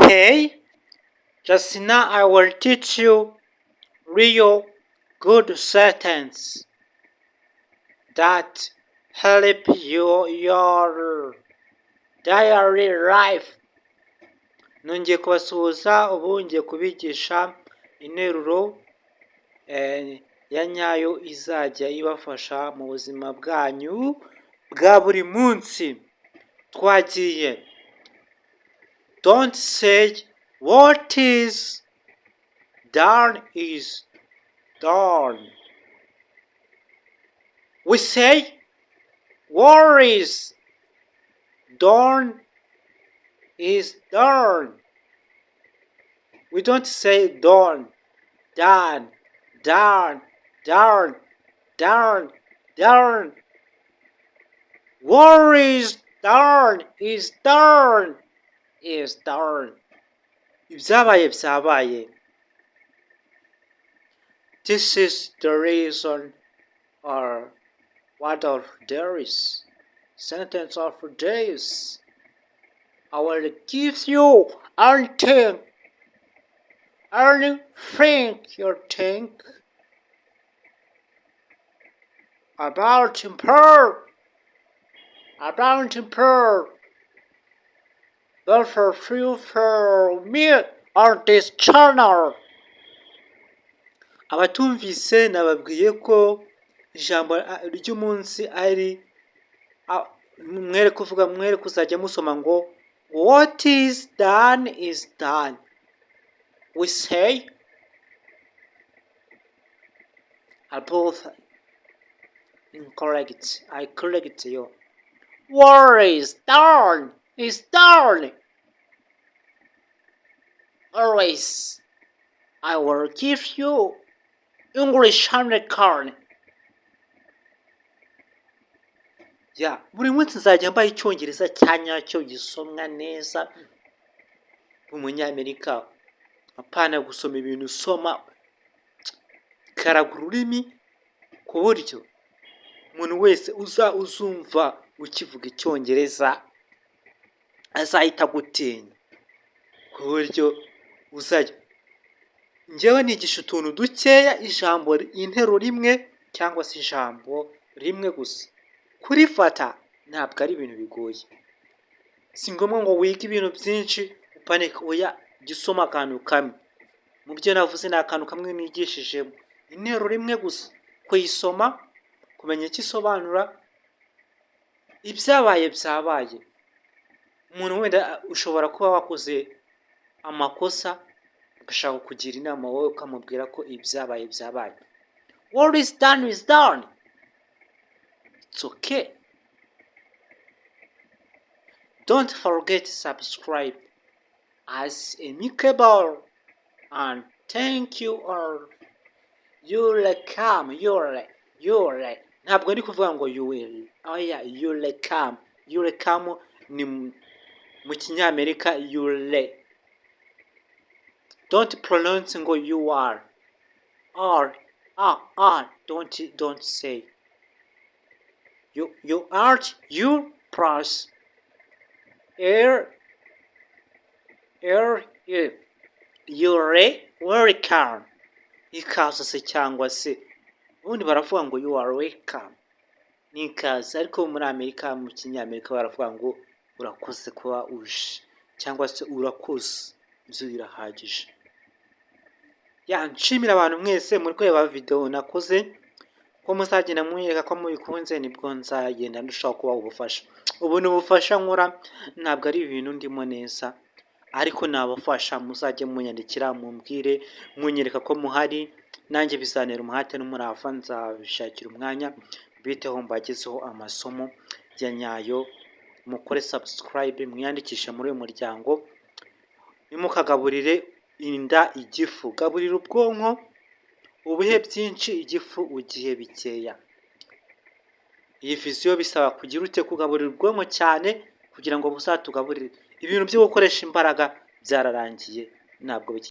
Hey, just now I will teach you real good sentence that help you your daily life. Nongeye kubasuhuza, ubu ngiye kubigisha interuro ya nyayo izajya ibafasha mu buzima bwanyu bwa buri munsi. Twagiye. Don't say "what is done is done". We say "what is done is done". We don't say done, done, done, done, done, done. What is done is done is done. Ibyabaye byabaye. This is the reason or what of there is sentence of days. I will give you anything, anything you think about improve, about improve. But for you for me on this channel. Abatumvise, nababwiye ko ijambo ry'umunsi ari mwere kuvuga, mwere kuzajya musoma ngo "what is done is done". We say about incorrect. I correct you. What is done is done. Always I will give you English American. Ya, buri munsi nzajya mbaha Icyongereza cya nyacyo gisomwa neza umunyamerika, apana gusoma ibintu usoma karaga ururimi, ku buryo umuntu wese uza uzumva ukivuga Icyongereza azahita agutinya, ku buryo uzajya. Njyewe nigisha utuntu dukeya, ijambo, interuro imwe cyangwa se ijambo rimwe gusa. Kurifata ntabwo ari ibintu bigoye, si ngombwa ngo wige ibintu byinshi upanike. Oya, jya usoma akantu kamwe. Mu byo navuze ni akantu kamwe nigishijemo, interuro imwe gusa, kuyisoma, kumenya icyo isobanura. Ibyabaye byabaye. Umuntu wenda ushobora kuba wakoze amakosa, agashaka kukugira inama, wowe ukamubwira ko ibyabaye byabaye. What is done is done, it's okay. Don't forget to subscribe as amicable and thank you all. You're welcome. You're ntabwo ndi kuvuga ngo you will. Oya, you're welcome. You're welcome ni mu Kinyamerika. You're, don't pronounce ngo you are r r r. Don't say you are. You plus r r e. You're welcome. Ikaze se, cyangwa se ubundi baravuga ngo "you are welcome", ni ikaze, ariko muri Amerika, mu Kinyamerika, baravuga ngo urakoze kuba uje cyangwa se urakoze. Ibyo birahagije. Ya, nshimira abantu mwese muri kureba video nakoze, ko muzagenda munyereka ko mubikunze, nibwo nzagenda ndushaho kubaha ubufasha. Ubu ni ubufasha nkora, ntabwo ari ibintu ndimo neza, ariko nabafasha. Muzajye munyandikira, mumbwire, munyereka ko muhari, nanjye bizantera umuhate n'umurava, nzabishakira umwanya mbiteho, mbagezeho amasomo ya nyayo. Mukore subscribe, mwiyandikishe muri uyu muryango. Ntimukagaburire inda igifu, gaburira ubwonko ubuhe byinshi, igifu ugihe bikeya. Iyi vision bisaba kugira ute? Kugaburira ubwonko cyane kugira ngo buzatugaburire. Ibintu byo gukoresha imbaraga byararangiye, ntabwo biki.